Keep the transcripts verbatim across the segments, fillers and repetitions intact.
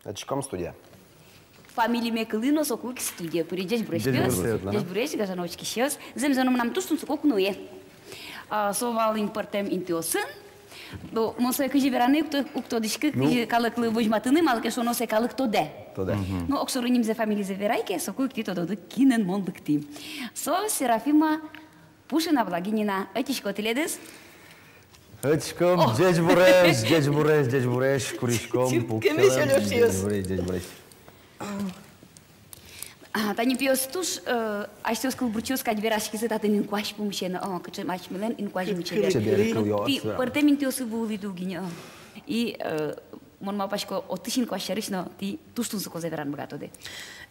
Ӧтиськом студия. Фамилиме кылӥ но, соку ик студия пыри. Ӟечбуресь, пиос. Ӟечбуресь, Светлана. Ӟечбуресь, гажано учкисьёс. Зэмзэ но, мынам туж тунсыко куное. А, со вал ини пӧртэм интыосын. Но мон сое кызьы вераны уг то-, уг тодӥськы, кызьы калыклы возьматыны, малы ке шуоно, сое калык тодэ. Тодэ. Мгм. Но огшоры нимзэ, фамилизэ верай ке, соку ик тӥ тододы, кинэн мон лыктӥ. Со Серафима Пушина-Благинина. Ӧтисько тӥледыз. Ӧтиськом. О! Ӟечбуресь, ӟечбуресь, ӟечбуресь, куриськом. Чырткеме сьӧлык сиёс. Ӟечбуресь, ӟечбуресь. А, тани пиос туж, э, асьсэос кылбурчиос кадь вераськизы татын инкуазь пумысен. О, кыӵе асьмелэн инкуазьмы чебер. Чебер кыл, ё, тӥ пӧртэм интыосы вуылӥды ук ини, о. И, э, мон малпасько, отысь инкуазь сярысь но тӥ туж тунсыкозэ вераны быгатоды.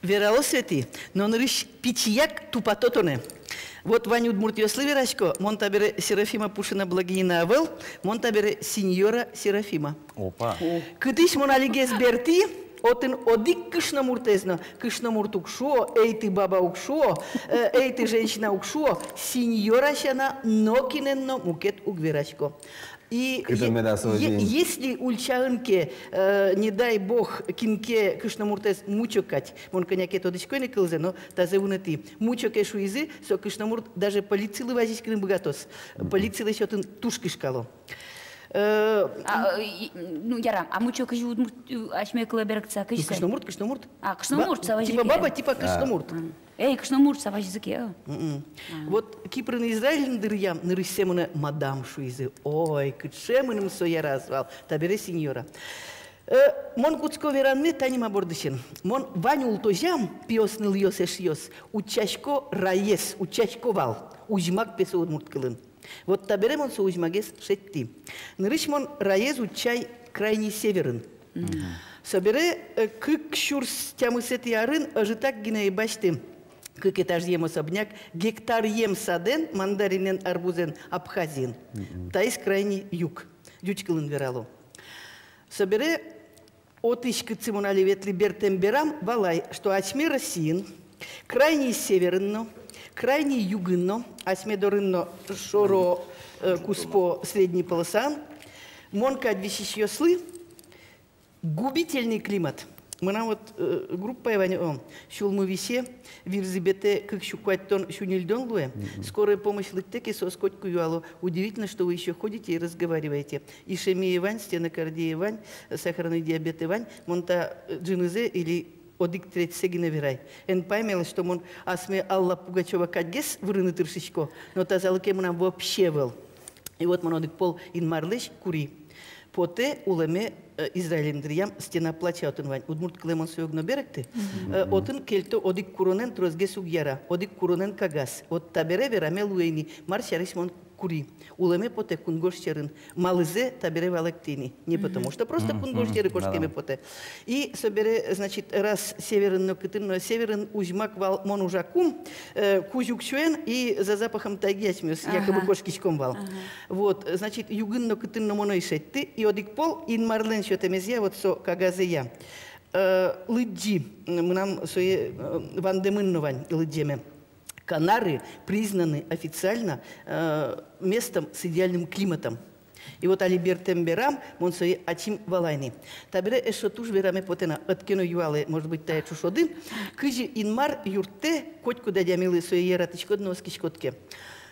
Вералоз ведь, но нырысь пичияк тупато тонэ. Вот вань удмуртъёслы верасько, мон табере Серафима Пушина-Благинина ӧвӧл, мон табере сеньора Серафима. Опа. О. Кытысь мон алигес бертӥ, отын одӥг кышномуртэз но кышномурт уг шуо, эй, ты баба уг шуо, э, эй, ты женщина уг шуо, сеньора сяна нокинэн но мукет уг верасько. И кытын е-, меда со е-, один? Если ульчаын ке, э, не дай бог, кин ке кышномуртэз мучо кадь, мон кӧня ке тодӥсько ини кылзэ, но тазэ вунэтӥ, мучо ке шуизы, со кышномурт даже полицилы вазиськыны быгатоз. Мгм. Полицилэсь отын туж кышкало. Э, а, э, и, ну, яра, а мучо кызьы удмурт, э, асьме кылэ берыктыса, кызьы со? Ну, кышномурт, кышномурт. А, кышномурт, ба-, савазьы ке. Типа баба, типа кышномурт. А. Эй, кышномурт, савазьы ке, а. Мгм. А. Вот Кипрын, Израильын дыръям, нырысьсэ монэ мадам шуизы. Ой, кыӵе мыным со яраз вал, табере сеньора. Э, мон кутско веранме тани ма бордысен. Мон вань улытозям, пиос, нылъёс, эшъёс, утчасько раез, утчасько вал, узьмак пе со удмурт кылын. Вот табере мон со узьмагез шедьтӥ. Нырысь мон раез утчай крайний северын. Мгм. Собере, э, кык сюрс тямысэтӥ арын ӧжытак гинэ ӧй басьты кык этажъем особняк, гектаръем садэн, мандаринэн, арбузэн Абхазиын. Мгм. Таиз крайний юг, ӟуч кылын верало. Собере отысь, кытчы мон али ветлӥ, бертэм берам, валай, что асьме Россиын крайний северын но, крайний югын но, асьме дорын но шоро, э, куспо средний полосаын, мон кадь висисьёслы губительный климат. Мынам вот, э, группае вань, о, сюлмы висе, вирзы бетэ кык сю куатьтон, сю ньыльдон луэ. Мгм. Скорая помощь лыктэ ке, соос котьку юало: «Удивительно, что вы ещё ходите и разговариваете. Ишемия вань, стенокардия вань, сахарный диабет вань». Мон та, э, ӝынызэ или одӥг третьсэ гинэ верай. Эн паймелэ, что мон асме Алла Пугачёва кадьгес вырыны тыршисько, но тазалыке мынам вообще ӧвӧл. И вот мон одӥг пол Инмарлэсь кури. Потэ улэме, э, Израильын дыръям стена плача отын вань. Удмурт кылэ мон сое уг но берыкты. Мгм. Э, отын кельто одӥг куронэн, тросгес уг яра, одӥг куронэн кагаз. Вот табере вераме луэ ини, мар сярысь мон кури. Улэме потэ кунгож сьӧрын. Малызэ табере валэкты ини. Не потому что просто кунгож сьӧры кошкеме потэ. И собере, значит, раз северын но кытын но, северын узьмак вал, мон ужаку, э, кузь уксёен и за запахом тайги асьмеос якобы кошкиськом вал. Ага. Вот, значит, югын но кытын но мон ӧй шедьты, и одӥг пол Инмарлэн сётэмезъя, вот со кагазъя, э, лыдӟи, мынам сое, э, вандэмын но вань лыдӟеме. Канары признаны официально, э, местом с идеальным климатом. И вот али бертэм берам мон сое ачим валай ни. Табере эшшо туж вераме потэ на, ӧд ке но юалэ, может быть, тае ӵушоды, кызьы Инмар юрттэ котькуд адямилы, сое яратӥськод но оскиськод ке.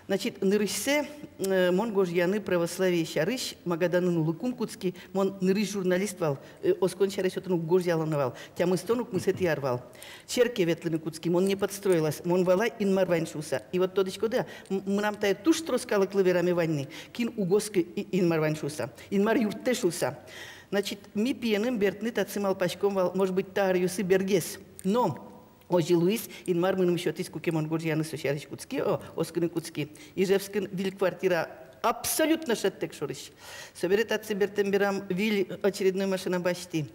Значит, нырысьсэ, э, мон гожъяны православие сярысь Магаданын улыку ум кутски, мон нырысь журналист вал, э, оскон сярысь отын уг гожъяло на вал, тямыстон укмысэтӥ ар вал. Черке ветлыны кутски, мон не подстроилась, мон валай Инмар вань шуыса. И вот тодӥськоды-а, м-, мынам тае туж трос калыклы вераме вань ни, кин уг оскы И-, Инмар вань шуыса, Инмар юрттэ шуыса. Значит, ми пиеным бертыны татчы малпаськом вал, может быть, та аръёсы бергес. Но озьы луиз, Инмар мыным сётӥз, куке мон гожъяны со сярысь кутски, о, оскыны кутски. Ижевскын виль квартира абсолютно шӧдтэк шорысь. Собере татчы бертэм берам виль очередной машина басьтӥ,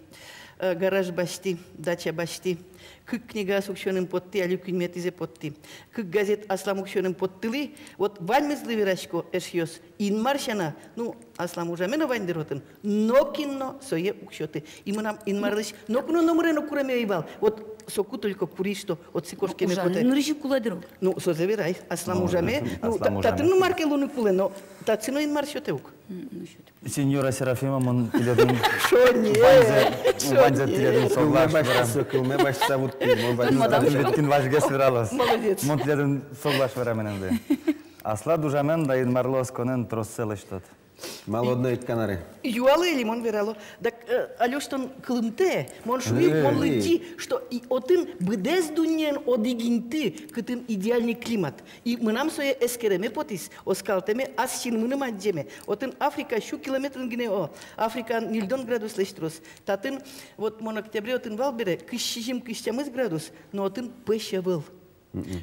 э, гараж басьтӥ, дача басьтӥ. Кык книгаос уксёным поттӥ, али куиньметӥзэ поттӥ. Кык газет аслам уксёным поттылӥ. Вот ваньмызлы верасько, эшъёс, Инмар сяна, ну, аслам ужаме но вань дыр отын, нокин но сое уг сёты. И мынам Инмарлэсь ноку но номыре но куреме ӧй вал. Вот соку только кури, что отчы кошкеме потэ. Нырысь ик кулэ дыр ук. Ну, созэ верай, аслам ужаме. Ну, та-, татын но мар ке луыны кулэ, но татчы но Инмар сётэ ук. Сеньора Серафима, мон тӥледын ваньзэ, ваньзэ тӥледын соглаш верам. Кылме басьтыса, кылме басьтыса вуттӥ, мон басьтыса. Татын ведь кин вазьгес вералоз. Молодец. Мон тӥледын соглаш верам, Инна. Аслад ужамен да Инмарлы осконэн троссэ лэсьтод. Малы одно ик канары? Юалэ али, мон верало. Так, э, Алёш, тон кылымтэ, мон шуи, мон лыдӟи, что и отын быдэс дуннеын одӥг инты, кытын идеальный климат. И мынам сое эскереме потӥз, оскалтэме, ас син мыным адӟеме. Отын Африка сю километрын гинэ, о, Африкаын ньыльдон градуслэсь трос. Татын, вот мон октябре отын вал бере, кызь сизьым, кызь тямыс градус, но отын пӧсь ӧвӧл.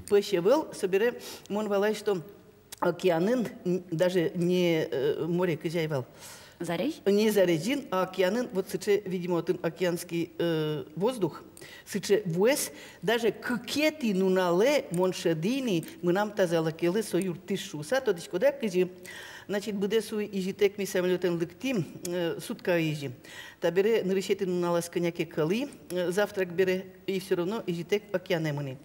Пӧсь ӧвӧл, собере мон валай, что океанын, н-, даже не, э, море, кызьы ай вал. Зарезь? Не зарезьын, а океанын, вот сыӵе, видимо, отын океанский, э, воздух, сыӵе вуэз, даже кыкетӥ нуналэ мон шӧдӥ ни, мынам тазалыкелы со юрттӥз шуыса, тодӥськод-а, кызьы. Значит, быдэс уй изьытэк ми самолётэн лыктӥм, э, сутка изьы. Табере нырысетӥ нуналаз кӧня ке кӧлӥ, э, завтрак бере, и всё равно изьытэк океанэ мынӥ.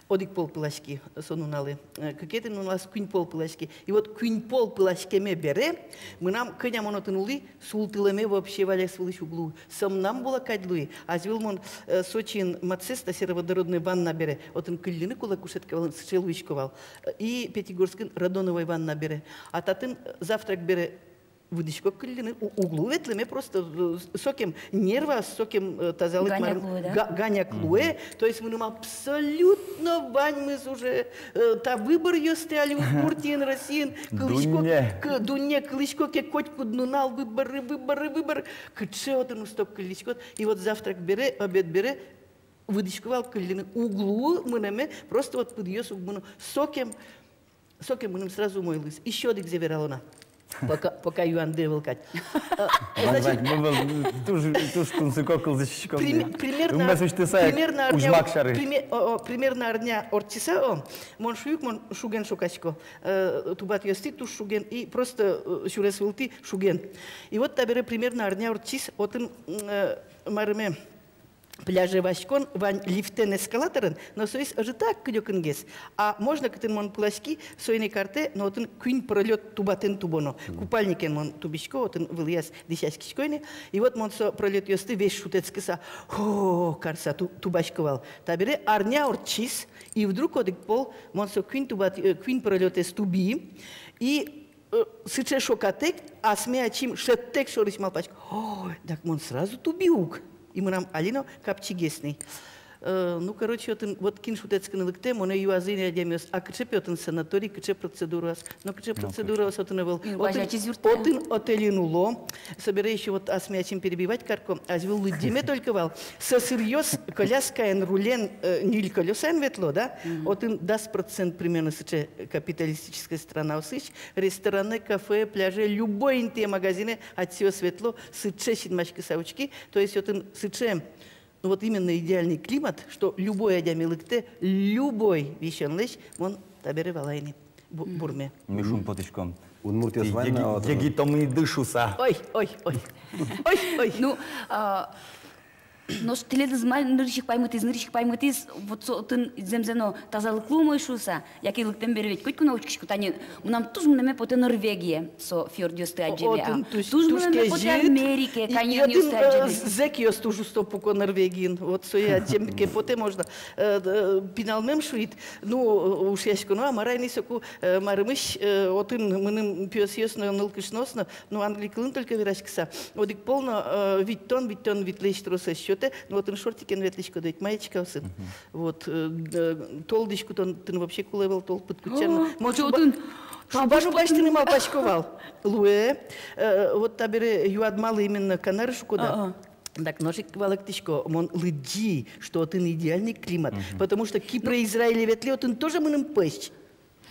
Одӥг пол пыласьки со нуналэ. Э, кыкетӥ нуналаз куинь пол пыласьки. И вот куинь пол пыласькеме бере, мынам, кӧня мон отын улӥ, султылэме вообще валес вылысь уг луы. Со мынам була кадь луи. Азьвыл мон, э, Сочиын матсэс та сероводородной ванна бере, отын кылльыны кулэ кушетка вылын, сыӵе луисько вал. Э, и Пятигорскын радоновой ванна бере. А татын, э, завтрак бере выдӥсько кылльыны, у-, уг луы ветлэме просто, э, сокем нерваос, сокем, э, тазалык ганяк луэ, да? Га-, ганяк луэ. То есть мыным абсолютно ваньмыз уже, э, та выборъёсты али Удмуртиын, Россиын, кылӥсько, дунне. К-, дунне кылӥсько ке, котькуд нунал выборы, выборы, выборы. Кыӵе отын усто кыллиськод. И вот завтрак бере, обед бере выдӥсько вал кылльыны. Уг луы мынэме, просто вот пыдъёс уг мыно. Сокем Сокем мыным сразу умой луиз. Ещё одӥгзэ верало на. Пока, пока юанды ӧвӧл кадь. Э, вань, значит, вань, вань, вань, туж, туж тунсыко кылзӥськом. Прим-, примерно, примерно арня, пример-, о, о, примерно арня ортчыса, о, мон шуи ук, мон шуген шокасько. Э, тубатъёстӥ туж шуген, и просто, э, сюрес вылтӥ шуген. И вот табере примерно арня ортчиз, отын, м, э, марыме, пляже васькон вань лифтэн, эскалаторен, но соиз ӧжытак кыдёкынгес. А можно, кытын мон пыласьки, соин ик артэ, но отын куинь пролёт тубатэн тубоно. Мгм. Купальникен мон тубисько, отын вылӥяз дӥсяськисько ини. И вот мон со пролётъёсты весь шутэтскыса, о, карса ту-, тубасько вал. Табере арня ортчиз, и вдруг одӥг пол мон со куинь тубат-, э, куинь пролётэз туби, и Э, сыӵе шокатэк, асме ачим шӧдтэк шорысь малпасько: ой, так мон сразу туби ук. И мынам али но капчигес ни. Э, ну, короче, отын, вот кин шутэтскыны лыктэ, монэ юазы ини адямиос: а кыӵе пе отын санаторий, кыӵе процедураос? Но кыӵе процедураос отын ӧвӧл. Отын, отын отельын уло. Собере ещё вот асме ачим перебивать карко, азьвыл лыдӟеме только вал. Сӧсыръёс коляскаен, рулен, э, ньыль колёсаен ветло, да? Мгм. Отын дас процент примерно сыӵе капиталистической странаосысь. Ресторанэ, кафе, пляже, любой интые, магазинэ асьсэос ветло, сыӵе синмаськыса учки. То есть отын сыӵе, ну, вот именно идеальный климат, что любой адями лыктэ, любой висёнлэсь, мон табере валай ини, бу-, бурме. Ми шумпотӥськом. Удмуртиос вань на отын. Егитомиды шуса. Ой, ой, ой. Ой, ой. Ну, а, нош тӥледыз ма нырысь ик паймытӥз, нырысь ик паймытӥз, вот со отын зэмзэ но тазалыклы умой шуса, яке лыктэм бере ведь котьку но учкиськод, тани мынам туж мынэме потэ Норвегие, со фьордъёсты адӟеме, а. Отын туж, туж мынэме потэ Америке, и, и каньонъёсты отын, э, адӟеме. Зэкъёс туж усто пуко Норвегиын. Вот сое адӟеме ке потэ, можно. Э, э, пиналмем шуид, ну, э, ушъяськоно, а мар ай ни соку, э, марымысь, э, отын мыным пиосъёс но, нылкышноос но, ну, англи кылын только вераськыса. Одӥг пол но, э, витьтон, витьтон витьлэсь трос ӧз сётэ, ну, отын шортикен ветлӥськод ведь, маечкаосын. Мгм. Вот, э, д-, тол дӥськутон отын вообще кулэ ӧвӧл, тол пыдкутчан. О, мон шуба-, отын шуба-, шуба-, шуба-, басьтыны малпасько вал. Луэ, э, вот табере юад, малы именно Канары шуко, да? А, а. Так, нош ик валэктӥсько, мон лыдӟи, что отын идеальный климат, мгм, потому что Кипре, ну, Израиле ветлӥ, отын тоже мыным пӧсь.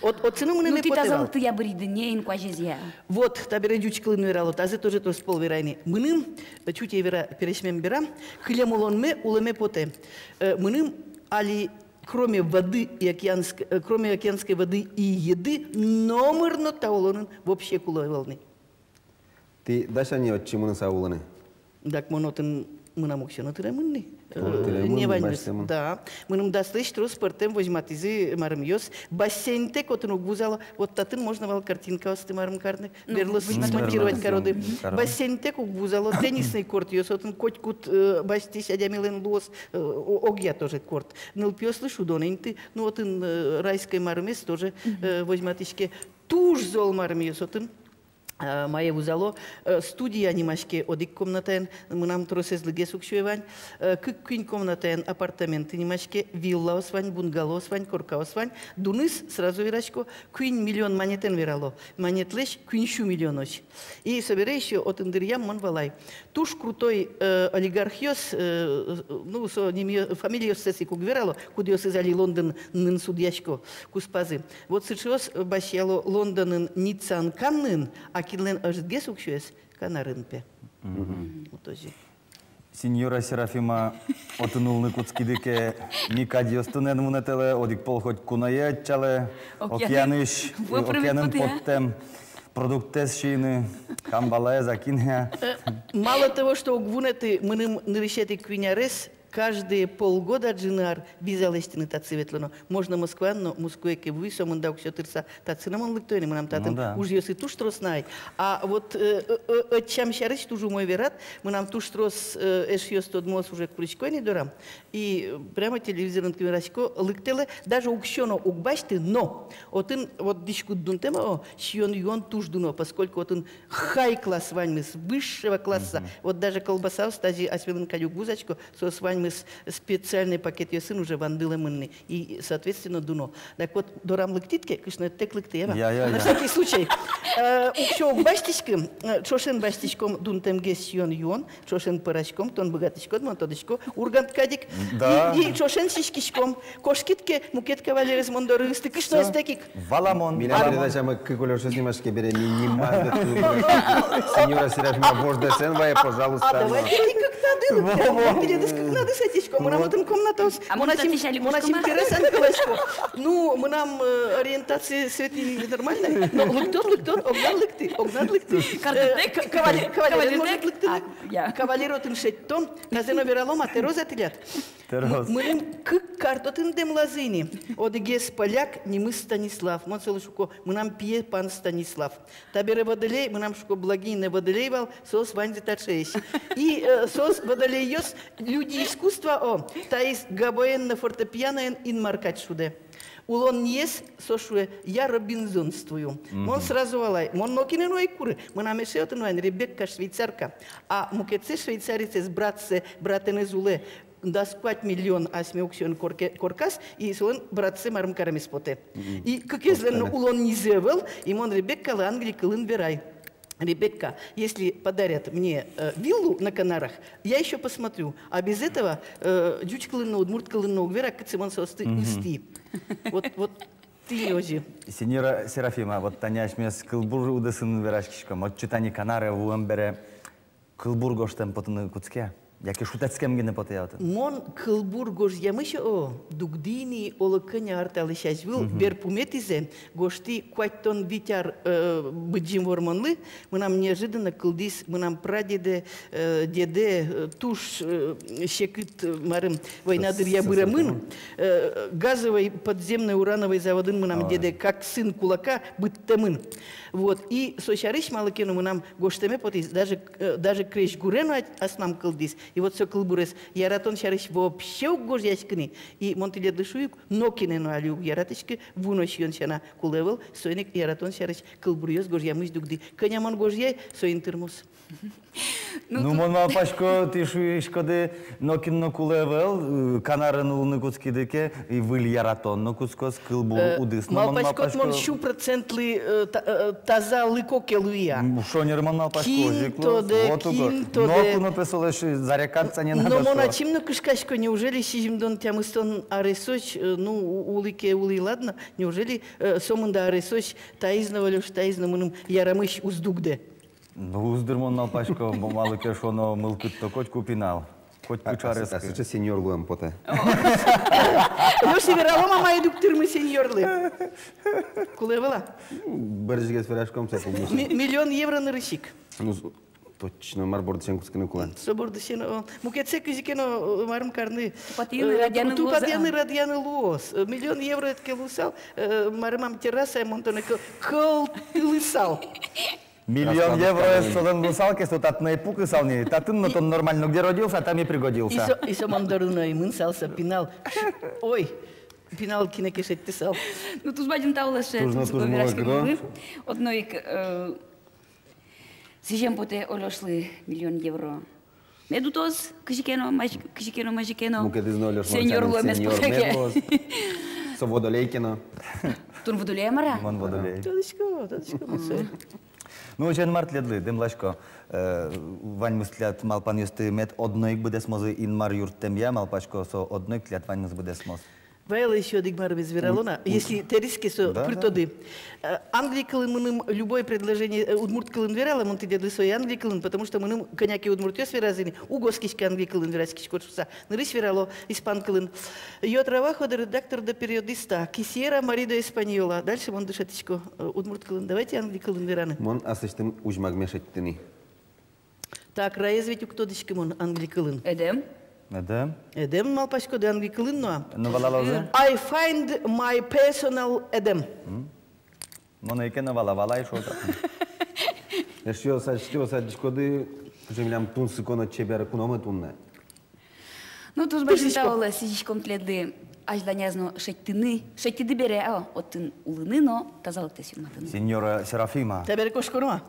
От, отчы но мынэме потэ вал. Ну, тӥ тазалыкты ябыриды, не инкуазезъя. Вот, табере ӟуч кылын верало, тазэ тоже трос пол верай ни. Мыным, э, чуть ӧй вера, пересьмем берам, кылем улонме улэме потэ. Э, мыным али кроме воды и океанск-, э, кроме океанской воды и еды, номыр но та улонын вообще кулэ ӧвӧл ни. Тӥ дась-а ни отчы мыныса улыны? Так мон отын Мынам уксё но тыремын ни. Тыремын ни, не ваньмыз басьтэмын. Да. Мыным даслэсь трос пӧртэм возьматӥзы марымъёс. Бассейнтэк отын уг вузало. Вот татын можно вал картинкаосты марым карыны. Ну, берло возьматэмын, смонтировать кароды. Мгм. Каро. Бассейнтэк уг вузало. Теннисный кортъёс отын, котькуд, э, басьтӥсь адямилэн луоз, э, о-, огъя тоже корт. Нылпиослы шудон инты. Ну, отын, э, райской марымез тоже, э, возьматӥське. Туж зол марымъёс отын. А, мае вузало, э, студия нимаське одӥг комнатаен, мынам тросэзлыгес уксёе вань, э, кык-куинь комнатаен апартаменты нимаське, виллаос вань, бунгалоос вань, коркаос вань, дуныз, сразу верасько, куинь миллион манетэн верало, манетлэсь куинь сю миллионозь. И собере ещё отын дыръям мон валай. Туж крутой, э, олигархъёс, э, ну, со нимъё-, фамилиоссэс ик уг верало, кудъёсыз али Лондонын судъясько, куспазы. Вот сыӵеос басьяло Лондонын, Ниццаын, Каннын, а кинлэн ӧжытгес уксёез Канарын, пе. Мгм. Вот озьы. Сеньора Серафима, отын улыны кутскиды ке, ми кадьёс тонэн вунэтэлэ, одӥг пол хоть куное ӧтчалэ, океанысь, океанын поттэм продуктэз сиыны, камбалаез, акинэ. Э, мало того, что уг вунэты, мыным нырысетӥ куинь арес каждые полгода, ӝыны ар, виза лэсьтыны татчы ветлоно. Можно Москваын но, Москвае ке вуи, сомында уксё тырса, татчы но мон лыкто ини, мынам татын ужъёсы туж трос на ай. А вот, э, э, э, ӧтчам сярысь туж умой верад, мынам туж трос, э, эшъёс, тодмоос уже курисько ини дорам. И, э, прямо телевизорын ке верасько, лыктэлэ, даже уксё но уг басьты, но отын вот дӥськут дунтэм, о, сиён-юон туж дуно, поскольку отын хай-класс ваньмыз, высшего класса. Мгм. Вот даже колбасаос тазьы асьмелэн кадь уг вузасько, соос ваньмыз специальной пакетъёсын уже вандылэмын ни. И, соответственно, дуно. Так вот, дорам лыктӥд ке, кышнотэк лыкты, я? Я, я, я. На всякий случай. Э, уксё уг басьтӥськы, э, ӵошен басьтӥськом дунтэмгес сиён-юон, ӵошен пӧраськом, тон быгатӥськод, мон тодӥсько, Ургант кадь ик. Да. И, и ӵошен сиськиськом. Кошкид ке, мукет кавалерез мон доры ысты, кышноестэк ик. Валамон. Милям передачамы кык улёшъёс нимаське бере, ми нимаз. Сеньора Серафима вождэс эн вае, пожалуйста. А давайте ми кыкнады, вот, тӥледыз кыкнады сэтӥськом, мынам отын комнатаос. А мон ачим, мон ачим пересен кылӥсько. Ну, мынам, э, ориентация светлый нормальный. Но лыктод, лыктод, огнад лыкты, огнад лыкты. Э, кавалер, кавалер, может, лыктыны. А, я. Кавалер отын шедьтон, тазэ но вералом-а, тӧроз-а тӥляд? Тӧроз. М-, мыным кык карт отын дэмлазы ини. Одӥгез поляк, нимыз Станислав. Мон солы шуко, мынам пие пан Станислав. Табере водолей, мынам, шуко, Благинэ водолей вал, соос ваньзы таӵеесь. И, э, соос водолейёс, люди искусства, о, таиз гобоен но фортепианоен Инмар кадь шудэ. Улон инъез со шуэ: «Я робинзонствую». Мгм. Мон сразу валай, мон нокинэ но ӧй куры, мынам эше отын вань, Ребекка, швейцарка. А мукетсэ швейцарецез братсэ, братэныз улэ дас куать миллион асьме уксёен корке-, корказ, и солэн братсэ марым каремез потэ. Мгм. И кыкезлэн но улон инъизы ӧвӧл, и мон Ребеккалы англи кылын верай: «Ребекка, если подарят мне, э, виллу на Канарах, я ещё посмотрю. А без этого, э, ӟуч кылын но, удмурт кылын но уг вера, кытчы мон соосты ыстӥ». Вот, вот тӥни озьы. Сеньора Серафима, вот тани асьмеос кылбур удысын вераськиськом. Отчы тани, Канаре вуэм бере, кылбур гожтэм потыны кутске-а? Яке шутэтскем гинэ потэ-а отын? Мон кылбур гожъямысь, о, дугдӥ ини оло кӧня ар талэсь азьвыл, мгм, берпуметӥзэ, гожтӥ куатьтон вить ар, э, Быдӟым Вормонлы, мынам неожиданно кылдӥз, мынам прадедэ, э, дедэ, э, туж, э, секыт, э, марым, война дыръя быремын, э, газовой подземной урановой заводын мынам дедэ как сын кулака быдтэмын. Вот. И со сярысь малы ке но мынам гожтэме потӥз, даже, э, даже крезьгуре но ас-, аслам кылдӥз. И вот со кылбурез яратон сярысь вообще уг гожъяськы ни. И мон тӥледлы шуи ук, нокинэ но али уг яратӥськы, вуно сиён сяна кулэ ӧвӧл, соин ик яратон сярысь кылбуръёс гожъямысь дугдӥ. Кӧня мон гожъяй, соин тырмоз. Ну, ну, тут мон малпасько, тӥ шуиськоды, нокин но кулэ ӧвӧл, э, Канарын улыны кутскиды ке, и выль яратон но кутскоз, кылбур, э, удыс но, мон малпасько, малпаськод, мон сю процентлы, э, та-, э, тазалыко ке луи-а. М, шонер, мон малпасько, кин тодэ, вот кин тодэ. Ноку но, пе, солэсь зарекаться не надо. Но мон ачим но кышкасько, неужели сизьымдон-тямыстон аресозь, э, ну, у-, улӥ ке, улӥ, ладно, неужели, э, сомында аресозь таиз но, Валёш, таиз но мыным ярамысь уз дугдэ? Ну, уз дыр, мон малпасько, бо малы ке шуоно, мылкыд-то котьку пинал, коть кыӵе арес ке. А сыӵе сеньор луэм потэ. Нош вералом, мае дугдырмы сеньорлы. Кулэ ӧвӧл-а? Бӧрысьгес вераськом, сакум. Ми-, миллион евро нырысь ик. Ну, с-, Точно, мар бордысен кутскыны кулэ? Со бордысен, о, мукетсэ кызьы ке но, о, марым карны. Тупатъяны, э, радъяны ту-, луоз, тупатъяны, а, радъяны луоз. Э, миллион евро ӧд ке луысал, э, марым ам террасае, мон тонэ кӧ-, кӧлтылысал. Миллион евроез солэн луысал ке, со татын но ӧй пукысал ни. Татын но тон нормально, где родился, там и пригодился. И со, и со мон доры но ӧй мынысал, со пинал. Ой, пинал кинэ ке шедьтысал. Ну, туж бадӟым тау, Лёша, туж но туж туж мулы вераськыны. Одно ик, э, сӥзем потэ Олёшлы миллион евро. Мед утоз кызьы ке но, мазь-, кызьы ке но, мазьы ке но. Мукетыз но Олёш, сеньор луэмез потэ ке. Со водолей ке но. Тон водолей-а, мар-а? Мон водолей. Тодӥсько, тодӥсько, мон сое. Ну, озьыен, мар тӥледлы, дэмласько, э, ваньмыз тӥляд малпанъёсты мед одно ик быдэсмозы Инмар юрттэмъя, малпасько, со одно ик тӥляд ваньмыз быдэсмоз. Ваелэ ещё одӥг, мармыз верало на, если тэрись ке, со пыртоды. Э, англи кылын мыным любой предложение, э, удмурт кылын вералэ, мон тӥледлы сое англи кылын, потому что мыным кӧня ке удмуртъёс веразы ни, уг оскиськы англи кылын вераськиськод шуыса. Нырысь верало испан кылын. Yo trabajo de redactor de periodista, quisiera marido española. Дальше мон дышетӥсько, э, удмурт кылын. Давайте англи кылын вераны. Мон аслэсьтым узьмагме шедьтӥ ни. Так, раез ведь уг тодӥськы мон англи кылын. Эдэм? Эдэм. Эдэм, малпаськоды, англи кылын но-а? Ну, валалозы. I find my personal эдэм. М? Мон ӧй ке но вала, валай шуо. Эшъёс, эшъёс, адӟиськоды, кызьы милям тунсыко но чебер куномы туннэ. Ну, туж бадӟым тау, Лёша, сӥзиськом тӥледлы азьланяз но шедьтыны, шедьтӥды бере, а, отын улыны но тазалыктэс юнматыны. Сеньора Серафима. Табере кошконо-а?